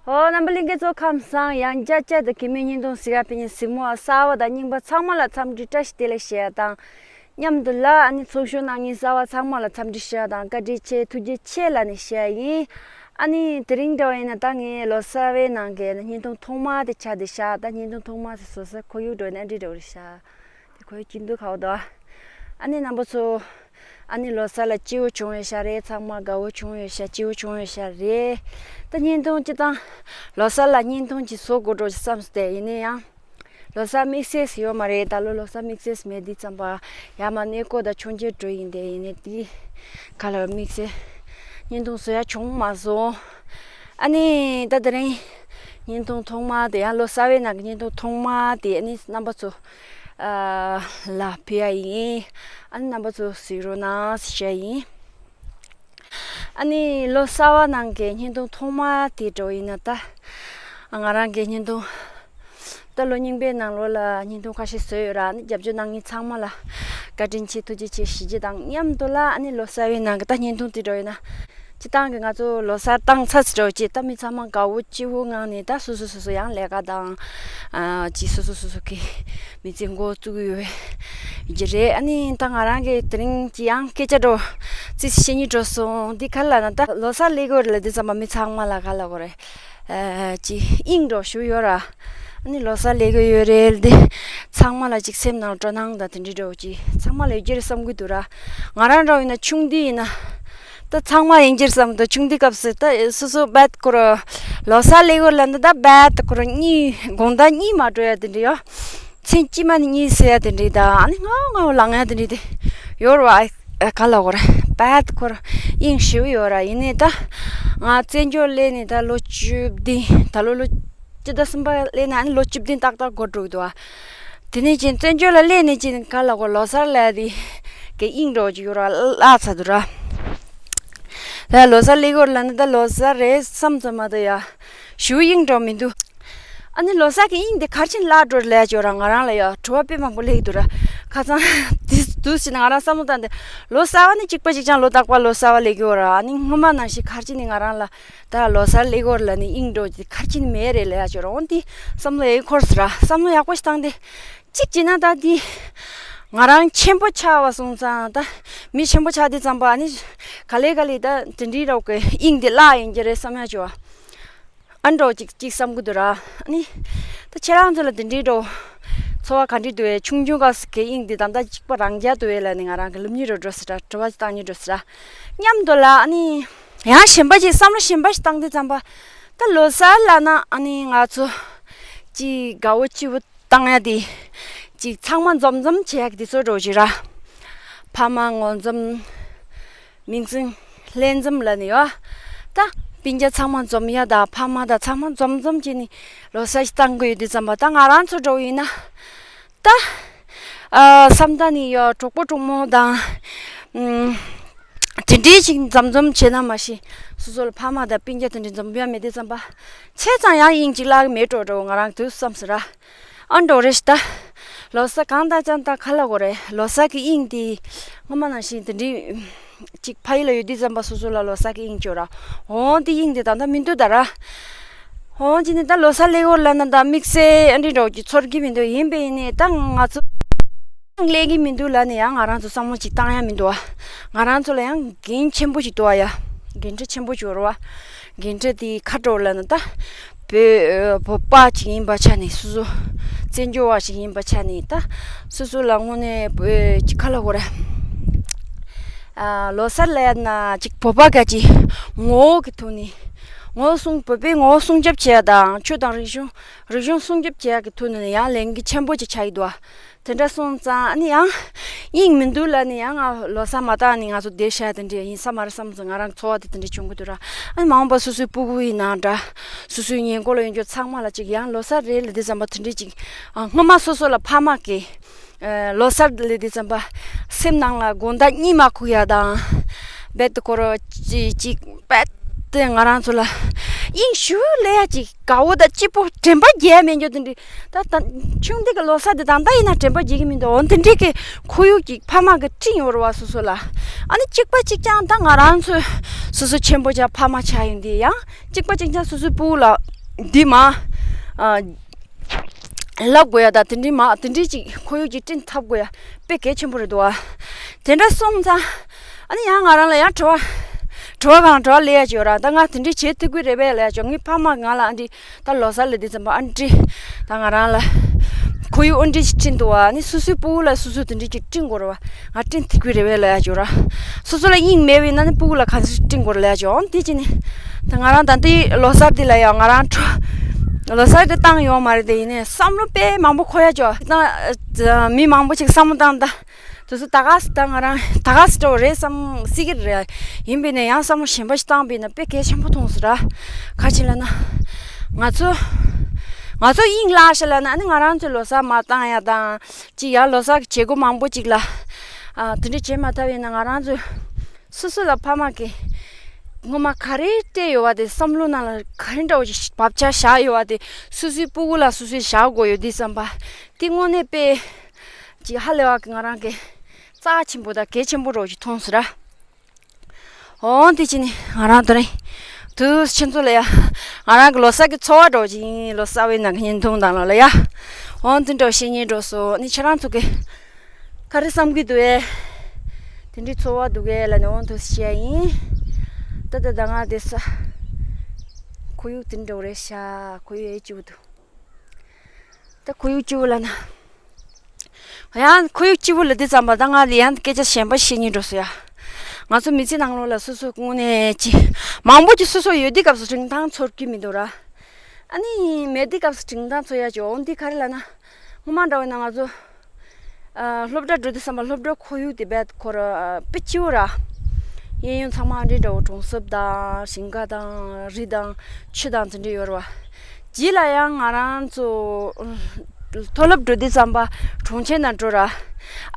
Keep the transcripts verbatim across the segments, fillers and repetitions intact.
ཨོ། རྣམ་པ་ལྷན་རྒྱས་ཚོ་ཁམས་བཟང་། ཡང་བསྐྱར་བསྐྱར་དུ་གད་མོའི་བརྙན་ཐུང་གཟིགས་ག་ཕེབས་མཁན་གཟིགས་མོ་གསར་པ་དང་རྙིང་པ་ཚང་མ་ལ་འཚམས་འདྲི་བཀྲ་ཤིས་བདེ་ལེགས་ཞུ་ཡ་དང་མཉམ་དུ་ལ། ཨ་ནི་ཚོགས་ཞུགས་གནང་མཁན་གསར་པ་ཚང་མ་ལ་འཚམས་འདྲི་ཞུ་ཡ་དང་བཀའ་དྲིན་ཆེ། ཐུགས་རྗེ་ཆེ་ལབ་ནས་ཞུ་ཡ་ཡིན། ཨ་ནི་དེ་རིང་འདྲ་བ་ཡིན་ན་ད་ངས་ལོ་གསར་བའི་ནང་གི་བརྙན་ཐུང་ཐོག་མ་དེ་ཆགས་བསྡད་ཤག་ད་བརྙན་ཐུང་ཐོག་མ་དེ་བཟོ་ས་ཁོར་ཡུག་འགྲོ་ན་འདི་འདྲ་བོ་རེད་ཤག་དེ་ཁོར་ཡུག་སྐྱིད་སྡུག་ཁ་བོ་འདུག་ཨ་ནི་རྣམ་པ་ཚོ། ཨ་ནི་ལོ་གསར་ལ་སྐྱིད་པོ་བྱུང་ཡོད་ཤག་རེད། ཚང་མ་དགའ་བོ་བྱུང་ཡོད་ཤག་སྐྱིད་པོ་བྱུང་ཡོད་ཤག་རེད། ད་བརྙན་ཐུང་སྤྱིར་བཏང་ལོ་གསར་ལ་བརྙན་ཐུང་ཅིག་བཟོ་དགོས་འགྲོ་བསམ་སྟེ། ཡིན་ན་ཡང་ལོ་གསར་དམིགས་བསལ་ཡོད་མ་རེད། ད་ལོ་ལོ་གསར་དམིགས་བསལ་མེད་དུས་ཙམ་པ་ཡར་མར་གནས་སྐོར་དང་མཆོད་མཇལ་འགྲོ་ཡིན་ཏེ། ཡིན་ནའི་དེ་ག་ལ་དམིགས་བསལ་བརྙན་ཐུང་བཟོ་ཡ་བྱུང་མ་སོང་། ཨ་ནི་ད་དེ་རིང་བརྙན་ཐུང་ཐོག་མ་དེ། ཡང་ལོ་གསར་བའི་ནང་གི་བརྙན་ཐུང་ཐོག་མ་དེ་ཨ་ནི་རྣམ་པ་ཚོ་ཨ་ལ་ཕུལ་ཡ་ཡིན། ཨ་ནི་རྣམ་པ་ཚོ་གཟིགས་རོགས་གནང་ཞུ་ཡ་ཡིན། ཨ་ནི་ལོ་གསར་བ་ནང་གི་བརྙན་ཐུང་ཐོག་མ་དེ་འདྲ་བོ་ཡིན་ན། ད་ང་རང་གི་བརྙན་ཐུང་། ད་ལོ་རྙིང་པའི་ནང་ལོགས་ལ་བརྙན་ཐུང་ཁ་ཤས་བཟོས་ཡོད་ར། ཨ་ནི་རྒྱབ་སྐྱོར་གནང་མཁན་ཚང་མ་ལ་བཀའ་དྲིན་ཆེ། ཐུགས་རྗེ་ཆེ་ཞུ་རྒྱུ་དང་མཉམ་དུ་ལ། ཨ་ནི་ལོ་གསར་བའི་ནང་གི་ད་བརྙན་ཐུང་དེ་འདྲ་བོ་ཡིན་ན། སྤྱིར་བཏང་གི་ང་ཚོ་ལོ་གསར་བཏང་ཚར་ཚེ་འདྲ་བོ་ཅིག་ད་མི་ཚང་མ་དགའ་བོ་སྐྱིད་པོ་ངང་ནས། ད་སོ་སོ་སོ་སོ་ཡང་ལས་ཀ་དང་ཨ་ཅིག་སོ་སོ་སོ་སོ་གི་མི་ཚེ་འགོ་བཙུགས་ཡོད་ཀྱི་རེད། ཨ་ནི་ད་ང་རང་གི་དེ་རིང་གི་ཡང་སྐད་ཆ་འདྲ་བོ་ཙི་ཙི་བཤད་སྙིང་འདོད་སོང་། འདི་ག་རེ་ལབ་ན། ད་ལོ་གསར་སླེབས་ཀྱི་ཡོད་རེད་ལབ་དུས་ཙམ་པ་མི་ཚང་མ་ལ་ག་རེ་ལབ་དགོས་རེད། ཨ་ཅིག་དབྱིངས་འདྲ་བོ་ཞུ་ཡོད་ར། ཨ་ནི་ལོ་གསར་སླེབས་ཀྱི་ཡོད་རེད། འདི་ཚང་མ་ལ་ཅིག་སེམས་ནང་སྤྲོ་སྣང་དང་དེ་འདྲའི་འདྲ་བོ་ཅིག་ཚང་མ་ལ་ཡོད་ཀྱི་རེད་བསམ་གྱི་འདུག་ར། ང་རང་འདྲ་བོ་ཡིན་ན་ཆུང་དུས་ཡིན་ན། ད་ཚང་མ་ཡིན་གྱི་རེད་བསམ་འདུག་ཆུང་དུས་སྐབས་སུ་ད་སོ་སོ་རྦད་ཁོ་ར་ལོ་གསར་སླེབས་ཡོད་ལབ་ན། ད་རྦད་ཁོ་ར་གཉིད་དགོང་དག་གཉིད་མ་བྲོ་ཡ་དེ་འདྲ་ཡོད། མཚན་དཀྱིལ་མ་ནས་གཉིད་སད་ཡ་དེ་འདྲ་དང་། ཨ་ནི་ངའོ་ངའོ་ལངས་ཡ་དེ་འདྲ་དེ་ཡོད་རེད་བ། ཨ་ག་ལབ་དགོས་རེད། རྦད་ཁོ་ར་དབྱིངས་ཞེ་པོ་ཡོད་ར། ཡིན་ནའི་ད་ང་བཙན་བྱོལ་སླེབས་ནས་ད་ལོ་བཅུ་བདུན། ད་ལོ་ལོ་སྤྱི་ཟླ་གསུམ་པ་སླེབས་ན་ཨ་ནི་ལོ་བཅུ་བདུན་ཏག་ཏག་འགོར་འགྲོ་གི་འདུག་བ། དེ་ནས་ཅིག་བཙན་བྱོལ་ལ་སླེབས་ནས་ཅིག་ག་ལབ་དགོས། ལོ་གསར་ལབ་ཡ་དེ་གི་དབྱིངས་འདྲ་བོ་ཅིག་ཡོད་ར། བརླག་ཚར་འདུག་ར། ད་ལོ་གསར་སླེབས་ཡོད་ལབ་ན། ད་ལོ་གསར་རེད་བསམ་ཙམ་མ་གཏོགས་ཡ་ཞེ་པོ་དབྱིངས་འདྲ་བོ་མི་འདུག་ཨ་ནི་ལོ་གསར་གྱི་དབྱིངས་དེ་ག་རེ་བྱས་ནས་བརླག་འགྲོ་རེད་ལབ་ཡ་ཅིག་ཡོད་ར། ང་རང་ལ་ཡ་དྲི་བ་དཔེ་མང་པོ་སླེབས་ཀྱི་འདུག་ར། ཁ་སང་དེ་དུས་ཕྱིན་ན་ང་རང་བསམ་བློ་བཏང་སྟེ། ལོ་གསར་བ་ནི་གཅིག་པ་གཅིག་རྐྱང་ལོ་རྟག་པར་ལོ་གསར་བ་སླེབས་ཀྱི་ཡོད་ར། ཨ་ནི་སྔོན་མ་ནང་བཞིན་ག་རེ་བྱས་ནས་ང་རང་ལ་ད་ལོ་གསར་སླེབས་ཀྱི་ཡོད་རེད་ལབ་ནས་དབྱིངས་འདྲ་བོ་དེ་ག་རེ་བྱས་ནས་མེད་རེད་ལབ་ཡ་ཅིག་ཡོད་ར། འོ་དེ་བསམ་བློ་ཡག་པོ་འཁོར་སོང་ར། བསམ་བློ་ཡག་པོ་ཞིག་བཏང་སྟེ། གཅིག་བྱས་ན་ད་འདི་ང་རང་ཆེན་པོ་ཆགས་པ་སོང་ཙང་། ད་མི་ཆེན་པོ་ཆགས་དུས་ཙམ་པ་ཨ་ནི་ག་ལེ་ག་ལེ་ད་དེ་འདྲའི་འདྲ་བོ་གི་དབྱིངས་དེ་བརླག་ཡིན་གྱི་རེད་བསམ་ཡ་ཅིག་ཡོད་ར། ཨ་འདྲ་བོ་ཅིག་ཅིག་བསམ་གྱི་འདུག་ར། ཨ་ནི་ད་ཁྱེད་རང་ཚོ་ལ་དེ་འདྲའི་འདྲ་བོ་ཚོར་བ་ག་འདྲ་འདུག་བས། ཆུང་ཆུང་སྐབས་སུ་གི་དབྱིངས་དེ་ད་ལྟ་གཅིག་པ་རང་རྐྱ་འདུག་བས་ལབ་ནས་ང་རང་གི་ལབ་སྙིང་འདོད་འགྲོ་སོང་ར། དྲི་བ་ཅིག་བཏང་སྙིང་འདོད་སོང་ར། མཉམ་དུ་ལ་ཨ་ནི་ཡང་གཞན་པ་ཅིག་བསམ་བློ་གཞན་པ་ཞིག་བཏང་དུས་ཙམ་པ། ད་ལོ་གསར་ལབ་ན་ཨ་ནི་ང་ཚོ་ཅིག་དགའ་བོ་སྐྱིད་པོ་བཏང་ཡ་དེ། ཅིག་ཚང་མ་འཛོམས་འཛོམས་བྱེད་ཡ་གི་དུས་ཚོད་འདྲ་བོ་ཅིག་ར། ཕ་མ་ངོ་འཛོམས། མིང་སྲིང་ལྷན་འཛོམས་ལབ་ནས་ཡོད། ད་སྤུན་ཀྱག་ཚང་མ་འཛོམས་ཡ་དང་། ཕ་མ་དང་ཚང་མ་འཛོམས་འཛོམས་བྱས་ནས་ལོ་གསར་ཞིག་བཏང་གི་ཡོད་དུས་ཙམ་པ། ད་ང་རང་ཚོ་འདྲ་བོ་ཡིན་ན། ད་ཨ་བསམ་ད་ནི་ཡོད། གྲོགས་པོ་གྲོགས་མོ་དང་ཨུམ་དེ་འདྲའི་ཞིག་འཛོམས་འཛོམས་བྱས་ན་མ་གཞི། སོ་སོ་ལ་ཕ་མ་དང་སྤུན་ཀྱག་དེ་འདྲའི་འཛོམས་ཡ་མེད་དུས་ཙམ་པ། བྱས་ཙང་ཡང་དབྱིངས་གཅིག་བརླག་གི་མེད་འགྲོ་འགྲོ་ང་རང་དུས་བསམ་སོང་ར། ཨ་འདྲ་བོ་རེད་ཤག་ད་ལོ་གསར་གང་ལྟར་ཀྱང་ད་ག་ལབ་དགོས་རེད། ལོ་གསར་གྱི་དབྱིངས་དེ་སྔོན་མ་ནང་བཞིན་དེ་འདྲའི་ཅིག་ཕ་ཡུལ་ལ་ཡོད་དུས་ཙམ་པ་སོ་སོ་ལ་ལོ་གསར་གྱི་དབྱིངས་ཅིག་ཡོད་ར། འོ་དེ་དབྱིངས་དེ་ད་ལྟ་མི་འདུག་ད་ར། འོ་ཅི་ནས་ད་ལོ་གསར་སླེབས་ཡོད་ལབ་ན་ད་དམིགས་བསལ་ཨ་འདྲ་འདྲ་བོ་ཅིག་ཚོར་གྱི་མི་འདུག་ཡིན་པས་ཡིན་ནའི་ད་ང་ཚོ་སླེབས་ཀྱི་མི་འདུག་ལབ་ནས་ཡང་ང་རང་ཚོ་བསམ་བློ་ཅིག་བཏང་ཡ་མི་འདུག་བ། ང་རང་ཚོ་ལ་ཡང་འགན་ཆེན་པོ་ཞིག་འདུག་བ་ཡ། འགན་འཁྲི་ཆེན་པོ་ཞིག་ཡོད་རེད་བ། འགན་འཁྲི་དེ་ག་འདྲ་བོ་ལབ་ན། ད་བོད་བོད་པ་ཅིག་ཡིན་པ་ཆ་ནས། སོ་སོ་བཙན་བྱོལ་བ་ཞིག་ཡིན་པ་ཆ་ནས། ད་སོ་སོ་ལ་དངོས་གནས་བོད་ཅིག་ག་ལབ་དགོས་རེད། ཨ་ལོ་གསར་ལབ་ན་ཅིག་བོད་པ་ག་ཅིག་ངོ་བོ་གི་ཐོག་ནས། ངོ་བོ་སྲུང་། བོད་པའི་ངོ་བོ་སྲུང་སྐྱོབ་བྱེད་ཡ་དང་། ཆོས་དང་རིག་གཞུང་། རིག་གཞུང་སྲུང་སྐྱོབ་བྱེད་ཡ་གི་ཐོག་ནས་ཡང་ལས་འགན་ཆེན་པོ་ཅིག་ཆགས་ཀྱི་འདུག་བ། དེ་འདྲ་སོང་ཙང་ཨ་ནི་ཡང་དབྱིངས་མི་འདུག་ལབ་ནས་ཡང་ང་ལོ་གསར་མ་བཏང་ནས་ང་ཚོ་བསྡད་བཞག་དེ་འདྲ་ཡིན་ས་མ་རེད་བསམ་སོང་། ང་རང་ཚོར་བ་དེ་དེ་འདྲ་བྱུང་གི་འདུག་ར། ཨ་ནི་མ་འོངས་པ་སོ་སོའི་སྤུ་གུ་ཡིན་ན་འདྲ། སོ་སོའི་ཉེ་འཁོར་ལ་ཡོད་རྒྱུ་ཚང་མ་ལ་ཅིག་ཡང་ལོ་གསར་རེད་ལབ་དུས་ཙམ་པ་དེ་འདྲ་ཅིག་ཨ་སྔོན་མ་སོ་སོ་ལ་ཕ་མ་གིས་ཨ་ལོ་གསར་ལབ་དུས་ཙམ་པ་སེམས་ནང་ལ་དགོང་དག་གཉིད་མ་ཁུག་ཡ་དང་། རྦད་དེ་ཁོ་རང་ཅིག་ཅིག་རྦད་དེ་ང་རང་ཚོ་ལ་དབྱིངས་ཞེ་པོ་སླེབས་ཡ་ཅིག་དགའ་བོ་དང་སྐྱིད་པོ་དྲན་པ་བརྗེད་ཡ་མེད་འགྱོ་དེ་འདྲ། ད་ད་ཆུང་དུས་ཀྱི་ལོ་གསར་དེ་ད་ལྟ་ཡིན་ན་དྲན་པ་བརྗེད་ཀྱི་མི་འདུག་འོ་དེ་འདྲའི་གི་ཁོར་ཡུག་ཅིག་ཕ་མ་གིས་བསྐྲུན་ཡོད་རེད་བ། སོ་སོ་ལ། ཨ་ནི་གཅིག་པ་གཅིག་རྐྱང་ད་ང་རང་ཚོ་སོ་སོ་ཆེན་པོ་ཆགས་ཕ་མ་ཆགས་ཡོང་དུས་ཡང་གཅིག་པ་གཅིག་རྐྱང་སོ་སོའི་སྤུ་གུ་ལ་ འདི་མ་ཨ་ལབ་དགོས་ཡ་ད་དེ་འདྲའི་མ་དེ་འདྲའི་ཅིག་ཁོར་ཡུག་ཅིག་བསྐྲུན་ཐུབ་དགོས་ཡ་དཔེ་གལ་ཆེན་པོ་རེད་འདུག་ཨ། དེ་འདྲ་སོང་ཙང་ཨ་ནི་ཡང་ང་རང་ལ་ཡང་དྲི་བ་དྲི་བ་གང་དྲི་བ་སླེབས་ཡ་ཅིག་ཡོད་ར། ད་ང་དེ་འདྲའི་བྱེད་ཐུབ་ཀྱི་རེད་པས་ལབ་ཡ་ཅིག་ངའི་ཕ་མ་ང་ལ་ཨ་འདྲའི་ད་ལོ་གསར་ལ་འདི་ཙམ་པ་ཨ་འདྲའི་ད་ང་རང་ལ་ཁོར་ཡུག་ཨ་འདྲའི་ཅིག་བསྐྲུན་འདུག་ཨ། ཨ་ནི་སོ་སོའི་སྤུ་གུ་ལ་སོ་སོས་དེ་འདྲའི་ཅིག་བསྐྲུན་དགོས་རེད་བ། ང་བསྐྲུན་ཐུབ་ཀྱི་རེད་པས་ལབ་ཡ་ཅིག་ཡོད་ར། སོ་སོ་ལ་དབྱིངས་མེད་པ་ཡིན་ན་ནི་སྤུ་གུ་ལ་གང་ཟག་བསྐྲུན་དགོས་རེད་ལབ་ཡ་ཅིག་འོང་དེ་ཅི་ནི། ད་ང་རང་ད་ལྟའི་ལོ་གསར་འདི་ལ་ཡང་ང་རང་ཁྲོ་ལོ་གསར་དེ་བཏང་ཡོད་མ་རེད། དེ་ཡིན་ནའི་བསམ་བློ་དཔེ་མང་པོ་འཁོར་ཡ་ཅིག་ད་མི་མང་པོ་ཅིག་བསམ་བློ་བཏང་ད་དུས་ཚོད་ད་ག་སེ་ད་ང་རང་ད་ག་སེ་འགྲོ་རེད་བསམ་སྲིད་ཀྱི་རེད། ཡིན་པས་ནས་ཡང་བསམ་བློ་གཞན་པ་ཞིག་བཏང་པས་ན་དཔེ་གལ་ཆེན་པོ་མཐོང་སོང་ར། ག་ཅི་ལབ་ན་ང་ཚོ་ང་ཚོ་དབྱིངས་བརླག་ཤག་ལབ་ན་ཨ་ནི་ང་རང་ཚོའི་ལོ་གསར་མ་བཏང་ཡ་དང་ཅིག་ཡ་ལོ་གསར་གྱི་བྱེད་སྒོ་མང་པོ་ཅིག་ལ་ཨ་དེ་འདྲ་བྱེད་མ་ཐུབ་ཡིན་ན་ང་རང་ཚོའི་སོ་སོ་ལ་ཕ་མ་གིས་སྔོན་མ་ག་རེ་སྤྲད་ཡོད་པ་དེ་བསམ་བློ་ནང་ལ་ག་རེ་འདྲ་བོ་ཞིག་བབ་ཆགས་བཞག་ཡོད་པ་དེ་སོ་སོའི་སྤུ་གུ་ལ་སོ་སོས་བཞག་དགོས་ཡོད་དུས་ཙམ་པ་དེ་དངོས་གནས་དཔེ་ཅིག་ཧ་ལས་པ་གི་ང་རང་གི་རྩ་ཆེན་པོ་དང་གལ་ཆེན་པོ་འདྲ་བོ་ཞིག་མཐོང་སོང་ར། འོང་དེ་ཅི་ནི་ང་རང་དེ་རིང་དུས་ཁྱེད་ཚོ་ལ་ཡ་ང་རང་གི་ལོ་གསར་གི་ཚོར་བ་འདྲ་བོ་ཅིག་ཡིན། ལོ་གསར་བའི་ནང་གི་བརྙན་ཐུང་དང་ལ་ལ་ཡ་འོང་དེ་འདྲ་བོ་བཤད་སྙིང་འདོད་སོང་། ནི་ཁྱེད་རང་ཚོ་གི་ག་རེ་བསམ་གི་འདུག་ཨེ། དེ་འདྲའི་ཚོར་བ་འདུག་གས་ལབ་ནས་འོང་དུ་བཤད་ཡིན། ད་ད་ད་ང་དེ་ས་ཁོར་ཡུག་དེ་འདྲ་བོ་རེད་ཤག་ཁོར་ཡུག་ཨེ་སྐྱིད་པོ་འདུག་ད་ཁོར་ཡུག་སྐྱིད་པོ་ལབ་ན། ཡང་ཁོར་ཡུག་སྐྱིད་པོ་ལབ་དུས་ཙམ་པ་ད་ང་ལ་ཡང་སྐད་ཆ་གཞན་པ་བཤད་སྙིང་འདོད་སོང་ཡ། ང་ཚོ་མི་ཚེ་ནང་ལོགས་ལ་སོ་སོ་དངོས་གནས་ཅི་མང་པོ་ཅིག་སོ་སོ་ཡོད་དུས་སྐབས་སུ་རིན་ཐང་ཚོར་གྱི་མི་འདུག་ར། ཨ་ནི་མེད་དུས་སྐབས་སུ་རིན་ཐང་ཚོར་ཡ་ཅིག་འོང་དུས་ག་རེ་ལབ་ན། སྔོན་མ་འདྲ་བོ་ཡིན་ན་ང་ཚོ་ཨ་སློབ་གྲྭ་འགྲོ་དུས་ཙམ་པ་སློབ་གྲྭ་ཁོར་ཡུག་དེ་རྦད་ཁོ་ར་དཔེ་སྐྱིད་པོ་ར། གཡས་གཡོན་ཚང་མ་ཨ་འདྲའི་འདྲ་བོ་གྲོང་གསེབ་དང་ཞིང་ཁ་དང་རི་དང་ཆུ་དང་དེ་འདྲ་ཡོད་རེད་བ། རྗེས་ལ་ཡང་ང་རང་ཚོ་མཐོ་སློབ་འགྲོ་དུས་ཙམ་པ་གྲོང་ཁྱེར་ནང་འགྲོ་ར།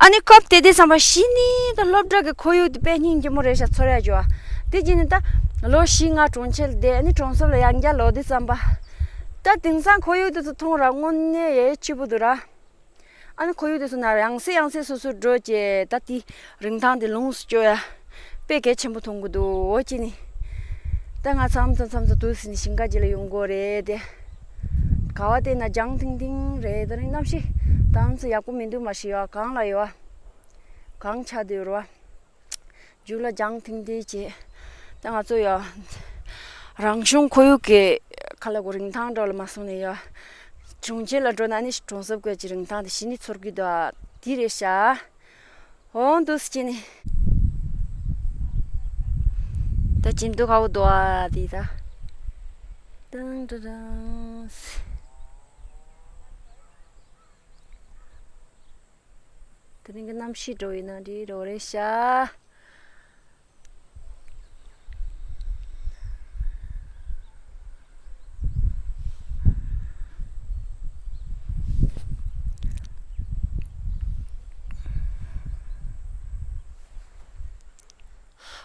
ཨ་ནི་སྐབས་དེ་དུས་ཙམ་པ་གཞི་ནས་ད་སློབ་གྲྭ་གི་ཁོར་ཡུག་དེ་དཔེ་སྙིང་རྗེ་མོ་རེད་ཤག་ཚོར་ཡ་ཅིག་ཡོད་བ། དེ་རྗེས་ནས་ད་ལོ་བཞི་ལྔ་གྲོང་ཁྱེར་བསྡད། ཨ་ནི་གྲོང་གསེབ་ལ་ཡང་བསྐྱར་ལོག་དུས་ཙམ་པ་ད་དེང་སང་ཁོར་ཡུག་དེ་ཚོ་མཐོང་ར་དངོས་གནས་ཡ་སྐྱིད་པོ་འདུག་ར། ཨ་ནི་ཁོར་ཡུག་དེ་ཚོ་ནང་ཡང་སེ་ཡང་སེ་སོ་སོ་འགྲོ་བྱས་ད་དེ་རིན་ཐང་དེ་ལོངས་སུ་སྤྱོད་ཡ་དཔེ་གལ་ཆེན་པོ་མཐོང་གི་འདུག་འོ་ཅི་ནི། ད་ང་མཚམས་མཚམས་མཚམས་མཚམས་དུས་སུ་ནི་ཞིང་ཁ་ཅིག་ལ་ཡོང་དགོས་རེད་དེ། ག་བ་དེ་ན་ལྗང་ཐིང་ཐིང་རེད། དེ་རིང་གནམ་གཤིས་དང་ཚོ་ཡག་པོ་མི་འདུག་མ་ཤི་ཡ་གངས་ལ་ཡོད་བ། གངས་ཆགས་བསྡད་ཡོད་རེད་བ། མཇུག་ལ་ལྗང་ཐིང་ཐིང་བྱས། ད་ང་ཚོ་ཡ་རང་བྱུང་ཁོར་ཡུག་གི་ཁ་ལ་གོ་རིན་ཐང་འགྲོ་ལ་མ་སོང་ནས་ཡ། གྲོང་ཁྱེར་ལ་འགྲོ་ན་ནི་གྲོང་གསེབ་སྐོར་གྱི་རིན་ཐང་དེ་གཞི་ནས་ཚོར་གི་འདུག་ཨ། དེ་རེད་ཤག་འོང་དུས་ཅི་ནི། ད་ཅི་འདུག་ཁ་བོ་འདུག་ཨ་དེ་ད། ཏང་ཏ་ཏང་། དེ་རིང་གི་གནམ་གཤིས་འགྲོ་ཡིན་ན་འདི་རོ་རེད་ཤག་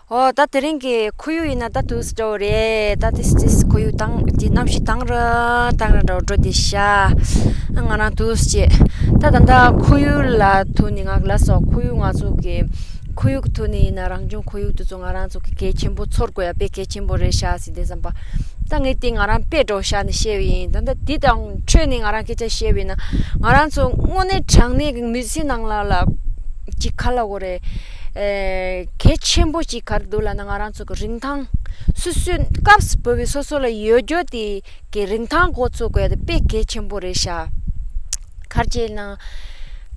ཨོ་ད་དེ་རིང་གི་ཁོར་ཡུག་ཡིན་ན་ད་དུས་སུ་འགྲོ་རེད། ད་དེ་དེ་ཁོར་ཡུག་དང་དེ་གནམ་གཤིས་དང་ར་དང་ར་འགྲོ་འགྲོ་དེ་ཤ། ང་རང་དུས་སུ་བྱེད། ད་ད་ད་ཁོར་ཡུག་ལ་ཐུག་ནས་ང་ལ་སོགས་ཁོར་ཡུག་ང་ཚོ་གི་ཁོར་ཡུག་ཐུག་ནས་ཡིན་ན་རང་བྱུང་ཁོར་ཡུག་དེ་ཚོ་ང་རང་ཚོ་གི་གལ་ཆེན་པོ་ཚོར་དགོས་ཡ་དཔེ་གལ་ཆེན་པོ་རེད་ཤག་ཟེར་དེ་བསམ་པ། ད་ངས་དེ་ང་རང་དཔེ་འགྲོ་ཤག་ནས་བཤད་པ་ཡིན། ད་ད་དེ་དང་འཕྲོས་ནས་ང་རང་སྐད་ཆ་བཤད་པ་ཡིན་ན་ང་རང་ཚོ་དངོས་གནས་དྲང་གནས་ཀྱི་མི་ཚེ་ནང་ལ་ལ་ཅིག་ག་ལ་གོ་རེད། ཨེ་གལ་ཆེན་པོ་ཅིག་ག་རེ་འདུག་ལབ་ན་ང་རང་ཚོ་གི་རིན་ཐང་སོ་སོའི་སྐབས་སུ་བབས་པའི་སོ་སོ་ལ་ཡོད་རྒྱུ་དེ་གི་རིན་ཐང་གོ་ཚོད་དགོས་ཡ་དེ་དཔེ་གལ་ཆེན་པོ་རེད་ཤག་ག་རེ་བྱས་ན།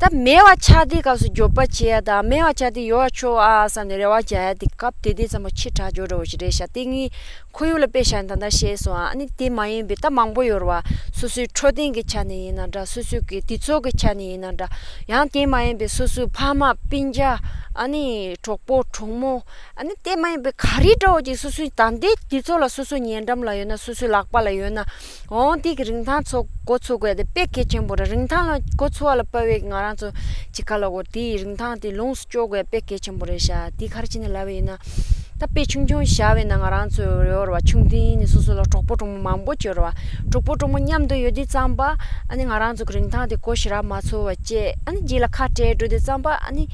ད་མེད་པ་ཆགས་དུས་སྐབས་སུ་འགྱོད་པ་བྱེད་ཡ་དང་མེད་པ་ཆགས་དུས་ཡོད་པ་ཆོག་ཨ་བསམ་ནས་རེ་བ་རྒྱག་ཡ་དེ་སྐབས་དེ་དུས་ཙམ་པ་ཕྱི་དྲགས་འགྱོ་འགྲོ་བ་ཞིག་རེད་ཤག་དེ་ངས་ཁོར་ཡུག་ལ་དཔེ་བཞག་ནས་ད་ལྟ་བཤད་སོང་ཨ། ཨ་ནི་དེ་མ་ཡིན་པའི་ད་མང་པོ་ཡོད་རེད་བ། སོ་སོའི་འཕྲོད་བསྟེན་གྱི་ཆ་ནས་ཡིན་ན་འདྲ། སོ་སོའི་གི་དུས་ཚོད་ཀྱི་ཆ་ནས་ཡིན་ན་འདྲ། ཡང་དེ་མ་ཡིན་པའི་སོ་སོའི་ཕ་མ་སྤུན་ཀྱག་ཨ་ནི་གྲོགས་པོ་གྲོགས་མོ་ཨ་ནི་དེ་མ་ཡིན་པའི་ག་རེ་འདྲ་བོ་ཅིག་སོ་སོའི་ད་ལྟའི་དུས་ཚོད་ལ་སོ་སོའི་ཉེ་འགྲམ་ལ་ཡོད་ན་སོ་སོའི་ལག་པ་ལ་ཡོད་ན། འོང་དེ་གི་རིན་ཐང་ཚོ་གོ་ཚོད་དགོས་དེ་དཔེ་གལ་ཆེན་པོ་རེད། རིན་ཐང་ལ་གོ་ཚོད་པ་ལ་དཔག་པའི་ང་རང་ཚོ་ཅིག་ག་ལ་གོ་དེའི་རིན་ཐང་དེ་ལོངས་སུ་སྤྱོད་དགོས་དཔེ་གལ་ཆེན་པོ་རེད་ཤག་དེ་ག་རེ་བྱས་ནས་ལབ་པ་ཡིན་ན། ད་དཔེ་ཆུང་ཆུང་བཞག་པ་ཡིན་ན་ང་རང་ཚོ་ཡོད་རེད་བ། ཆུང་དུས་ནས་སོ་སོ་ལ་གྲོགས་པོ་གྲོགས་མོ་མང་པོ་ཅིག་ཡོད་རེད་བ། གྲོགས་པོ་གྲོགས་མོ་མཉམ་དུ་ཡོད་དུས་ཙམ་པ་ཨ་ནི་ང་རང་ཚོ་གི་རིན་ཐང་དེ་གོ་ཞེ་དྲག་མ་ཚོར་བ་བྱས། ཨ་ནི་རྗེས་ལ་ཁ་བྲལ་འགྲོ་དུས་ཙམ་པ་ཨ་ནི་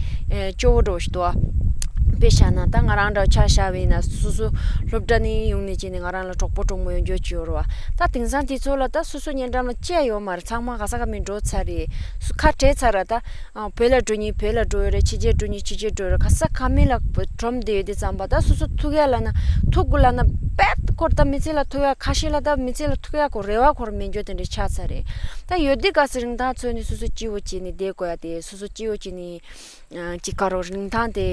སྐྱོ་བོ་འདྲ་བོ་ཞིག་འདུག་བ། དཔེ་བཞག་ན་ད་ང་རང་འདྲ་ཆ་བཞག་པ་ཡིན་ན་སོ་སོ་སློབ་གྲྭ་ནས་ཡོང་ནས་བྱས་ནས་ང་རང་ལ་གྲོགས་པོ་གྲོགས་མོ་ཡོང་རྒྱུ་ཅིག་ཡོད་རེད་བ། ད་དེང་སང་དེ་ཚོ་ལ་ད་སོ་སོ་ཉེ་འགྲམ་ལ་ཅི་ཡང་ཡོད་མ་རེད། ཚང་མ་ག་ས་ག་མི་འགྲོ་ཚར་རེད། སུ་ཁ་བྲལ་ཚར་ར་ད། ཨ། བོད་ལ་འགྲོ་མཁན་བོད་ལ་འགྲོ་ཡོད་རེད། ཕྱི་རྒྱལ་འགྲོ་མཁན་ཕྱི་རྒྱལ་འགྲོ་ཡོད་རེད། ག་ས་ག་མི་ལ་གྲོམ་བསྡད་ཡོད་དུས་ཙམ་པ་ད་སོ་སོ་ཐུག་ཡ་ལབ་ན་ཐུག་དགོས་ལབ་ན་དཔེ་ཁོ་ད་མི་ཚེ་ལ་ཐུག་ཡ་ཁ་ཤས་ལ་ད་མི་ཚེ་ལ་ཐུག་ཡ་ཁོ་རེ་བ་ཁོ་རང་མེད་འགྱོ་དེ་འདྲ་ཆགས་ཚར་རེད། ད་ཡོད་དུས་ག་ཚོད་རིན་ཐང་འཚོལ་ནས་སོ་སོ་སྐྱིད་པོ་བྱས་ནས་བསྡད་དགོས་ཡ་དེ་སོ་སོ་སྐྱིད་པོ་བྱས་ནས། ཅིག་ག་རོ་རིན་ཐང་དེ་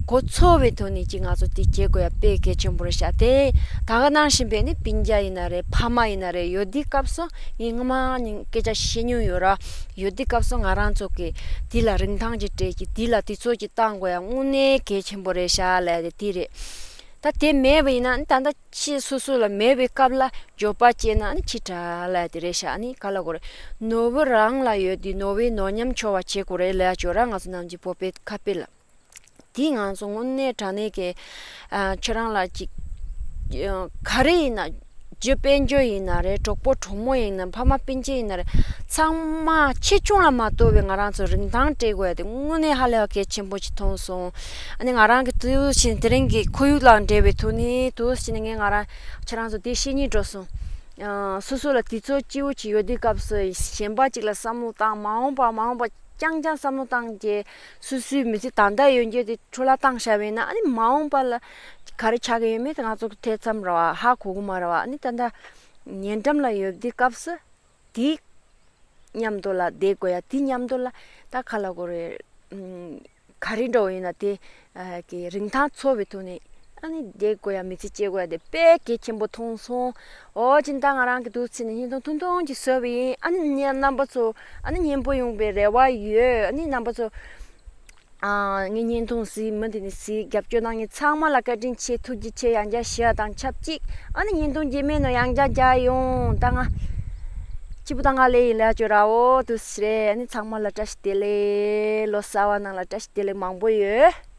གོ་ཚོད་པའི་ཐོག་ནས་ཅིག་ང་ཚོ་དེ་བྱེད་དགོས་ཡ་དཔེ་གལ་ཆེན་པོ་རེད་ཤག་དེ་ད་ག་ནང་བཞིན་པས་ནི་སྤུན་ཀྱག་ཡིན་ན་རེད། ཕ་མ་ཡིན་ན་རེད། ཡོད་དུས་སྐབས་སུ་ངས་སྔོན་མ་ནས་སྐད་ཆ་བཤད་མྱོང་ཡོད་ར། ཡོད་དུས་སྐབས་སུ་ང་རང་ཚོ་གིས་དེ་ལ་རིན་ཐང་ཅིག་སྤྲད་ཀྱི་དེ་ལ་དུས་ཚོད་ཅིག་བཏང་དགོས་ཡ་དངོས་གནས་གལ་ཆེན་པོ་རེད་ཤག་ལབ་དེ་དེ་རེད། ད་དེ་མེད་པ་ཡིན་ན་ནི་ད་ལྟ་ཕྱིས་སོ་སོ་ལ་མེད་པའི་སྐབས་ལ་འགྱོད་པ་སྐྱེས་ན་ནི་ཕྱི་དྲགས་ལབ་དེ་རེད་ཤག་ནི་ག་ལ་གོ་རེད། ནོར་བུ་རང་ལ་ཡོད་དུས་ནོར་བུའི་ནོར་ཉམས་འཆོར་བ་བྱེད་དགོས་རེད་ལབ་ཡ་ཅོ་ར་ང་ཚོ་ནམ་རྒྱུན་བོད་པའི་ཁ་དཔེ་ལ། དེ་ང་ཚོ་དངོས་གནས་དྲང་གནས་ཀྱི་ཨ། ཁྱོད་རང་ལ་ཅིག་ཨ། ག་རེ་ཡིན་ན་རྒྱུ་དཔལ་འབྱོར་ཡིན་ན་རེད། གྲོགས་པོ་གྲོགས་མོ་ཡིན་ན་ཕ་མ་སྤུན་མཆེད་ཡིན་ན་རེད། ཚང་མ་ཆེ་ཆུང་ལ་མ་ལྟོས་པའི་ང་རང་ཚོ་རིན་ཐང་སྤྲད་དགོས་ཡ་དེ་དངོས་གནས་ཧ་ལས་པ་གལ་ཆེན་པོ་ཞིག་མཐོང་སོང་། ཨ་ནི་ང་རང་གི་དུས་ཕྱིན་དེ་རིང་གི་ཁོར་ཡུག་དང་འབྲེལ་བའི་ཐོག་ནས་དུས་ཕྱིན་ངས་ང་རང་ཁྱེད་རང་ཚོ་དེ་བཤད་སྙིང་འདོད་སོང་། ཨ། སོ་སོ་ལ་དུས་ཚོད་སྐྱིད་པོ་ཅིག་ཡོད་དུས་སྐབས་སུ་གཞན་པ་ཅིག་ལ་བསམ་བློ་བཏང་། མ་འོངས་པ་མ་འོངས་པ་རྐྱང་རྐྱང་བསམ་བློ་བཏང་རྗེས་སོ་སོའི་མི་ཚེ་ད་ལྟ་ཡོད་རྒྱུ་དེ་འཕྲོ་བརླག་བཏང་བཞག་པ་ཡིན་ན་ཨ་ནི་མ་འོངས་པ་ལ་ག་རེ་ཆགས་ཀྱི་ཡོད་མེད་དེ་ང་ཚོ་གི་ཐེ་ཚོམ་རེད་བ། ཧ་གོ་གི་མ་རེད་བ། ཨ་ནི་ད་ལྟ་ཉེ་འགྲམ་ལ་ཡོད་དུས་སྐབས་སུ་དེ་མཉམ་དུ་ལ་བསྡད་དགོས་ཡ། དེ་མཉམ་དུ་ལ་ད་ག་ལ་གོ་རེད། ཨུམ། ག་རེ་འདྲ་བོ་ཡིན་ན་དེ་ཨ། གི་རིན་ཐང་ཚོར་བའི་ཐོག་ནས་ཨ་ནི་བསྡད་དགོས་ཡ། མི་ཚེ་སྐྱེལ་དགོས་ཡ་དེ་དཔེ་གལ་ཆེན་པོ་མཐོང་སོང་། འོ་ཅིན་ད་ང་རང་གི་དུས་ཚོད་ནས་བརྙན་ཐུང་ཐུང་ཐུང་ཅིག་བཟོས་པ་ཡིན། ཨ་ནི་ངའི་རྣམ་པ་ཚོ་ཨ་ནི་སྙན་པོ་ཡོང་བའི་རེ་བ་ཡོད། ཨ་ནི་རྣམ་པ་ཚོ་ཨ། ངའི་བརྙན་ཐུང་གཟིགས། མུ་མཐུད་ནས་གཟིགས། རྒྱབ་སྐྱོར་གནང་མཁན་ཚང་མ་ལ་བཀའ་དྲིན་ཆེ། ཐུགས་རྗེ་ཆེ། ཡང་བསྐྱར་ཞུ་བ་དང་ཆབས་ཅིག་ཨ་ནི་བརྙན་ཐུང་རྗེས་མའི་ནང་ཡང་བསྐྱར་མཇལ་ཡོང་། ད་ང་སྐྱིད་པོ་དང་ང་ལེ་ཡིན་ལ་ཅོ་ར་འོ་དུ་སི་རེད། ཨ་ནི་ཚང་མ་ལ་བཀྲ་ཤིས་བདེ་ལེགས། ལོ་གསར་བ་ནང་ལ་བཀྲ་ཤིས་བདེ་ལེགས་མང་པོ་ཡོད།